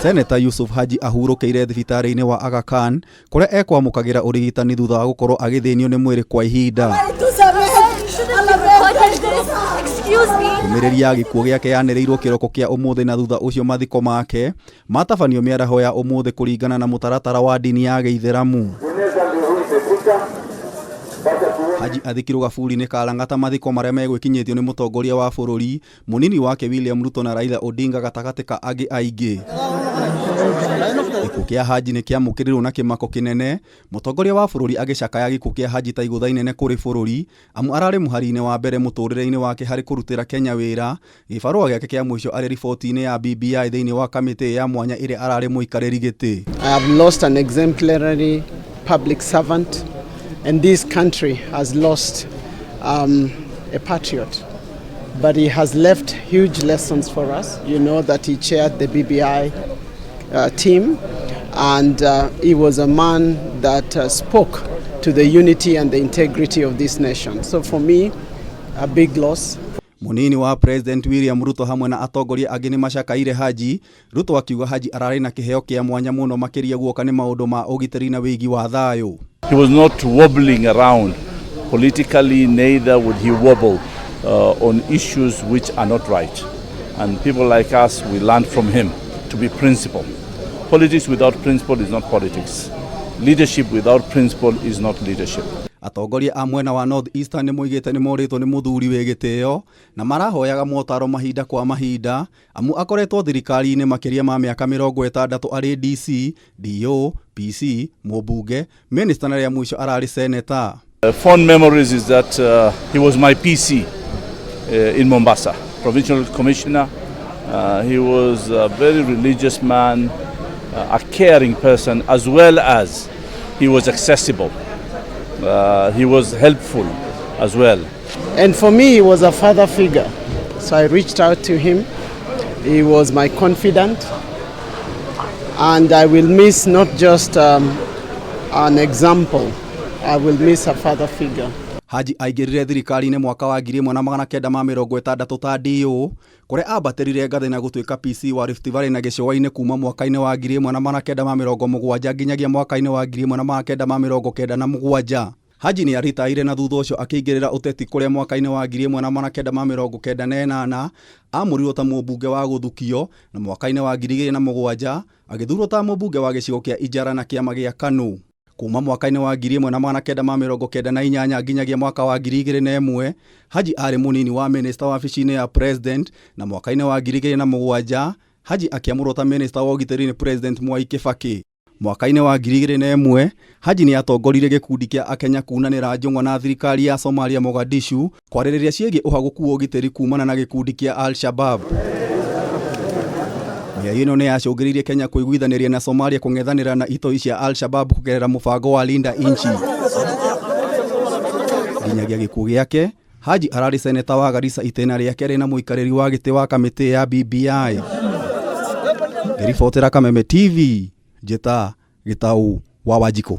Seneta Yusuf Haji ahurũkĩire thibitarĩ-inĩ wa Aga Khan kũrĩa ekwamũkagĩra ũrigitani thutha wa gũkorwo agĩthĩnio nĩ mwĩrĩ kwa ihinda. Ndũmĩrĩri ya gĩkuũ gĩake yanĩrĩirwo kĩroko kĩa ũmũthĩ na thutha ũcio mathiko make matabanio mĩaraho ya ũmũthĩ kũringana na mũtaratara wa ndini ya gĩithĩramu. Haji athikirwo gaburi-inĩ ka Lang'ata mathiko marĩa megwĩkinyĩtio nĩ mũtongoria wa bũrũri Mũnini wake William Ruto na Raila Odinga gatagatĩ ka angĩ aingĩ. Gĩkuũ kĩa Haji nĩ kĩamũkĩrirwo na kĩmako kĩnene, mũtongoria wa bũrũri agĩcakaya gĩkuũ kĩa Haji ta igũtha inene kũrĩ bũrũri, amu ararĩ mũhari-inĩ wa mbere mũtũrĩre-inĩ wake harĩ kũrutĩra Kenya wĩra, gĩbarũa gĩake kĩa mũico arĩ riboti-inĩ ya BBI thĩinĩ wa kamĩtĩ ya mwanya ĩrĩa ararĩ mũikarĩri gĩtĩ. I have lost an exemplary public servant and this country has lost a patriot. But he has left huge lessons for us. You know that he chaired the BBI team, and he was a man that spoke to the unity and the integrity of this nation. So for me, a big loss. Munini wa President William Ruto hamwe na atongoria angĩ nĩ macakaire Haji. Ruto akiuga Haji ararĩ na kĩheo kĩa mwanya mũno makĩria guoka nĩ maũndũ ma ũgitĩri na wĩigi wa thayũ. He was not wobbling around politically, neither would he wobble on issues which are not right. And people like us, we learned from him to be principled. Politics without principle is not politics. Leadership without principle is not leadership. Atongoria a mwena wa North Eastern nĩ moigĩte nĩ morĩtwo nĩ mũthuri wĩ gĩtĩo na marahoyaga motaro mahinda kwa mahinda amu akoretwo thirikari-inĩ makĩria ma mĩaka 60 arĩ DC, DO, PC, mũmbunge, minister na rĩa mũico ararĩ senator. Fond memories is that he was my PC in Mombasa, provincial commissioner. He was a very religious man, a caring person, as well as he was accessible. He was helpful as well. And for me, he was a father figure. So I reached out to him. He was my confidant. And I will miss not just an example, I will miss a father figure. Haji aingĩrire thirikari-inĩ mwaka wa 1960 ta DO kũrĩa ambatĩrire ngathĩ na gũtuĩka PC wa Rift Valley na gĩcũa-inĩ kuma mwaka-inĩ wa 1970 nginyagia mwaka-inĩ wa 1997. Haji nĩ aritaire na thutha ũcio akĩingĩrĩra ũteti kũrĩa mwaka-inĩ wa 1998 amũrirwo ta mũmbunge wa gũthukio na mwaka-inĩ wa 2007 agĩthurwo ta mũmbunge wa gĩcigo kĩa Ijara na kĩama gĩa KANU. Kuma mwaka-inĩ wa 1998 nginyagia mwaka wa 2001 Haji arĩ mũnini wa minista wabici-inĩ ya president na mwaka-inĩ wa 2007 Haji akĩamũrwo ta minista wa ũgitĩri nĩ President Mwai Kibaki. Mwaka-inĩ wa 2001 Haji nĩ atongoririe gĩkundi kĩa Akenya kunanĩra njũng'wa na thirikari ya Somalia Mogadishu kwarĩrĩria ciĩgiĩ ũhagũku wa ũgitĩri kumana na gĩkundi kĩa Al-Shabab. Mĩario ĩno nĩ yacũngĩrĩirie Kenya kũiguithanĩria na Somalia kũng'ethanĩra na itoi cia Al-Shabab kũgerera mũbango wa Linda Nchi. Nginyagia gĩkuũ gĩake, Haji ararĩ seneta wa Garissa itĩna rĩa kerĩ na mũikarĩri wa gĩtĩ wa kamĩtĩ ya BBI. Ngĩribotera Kameme TV, njĩta Gĩtau wa Wanjikũ.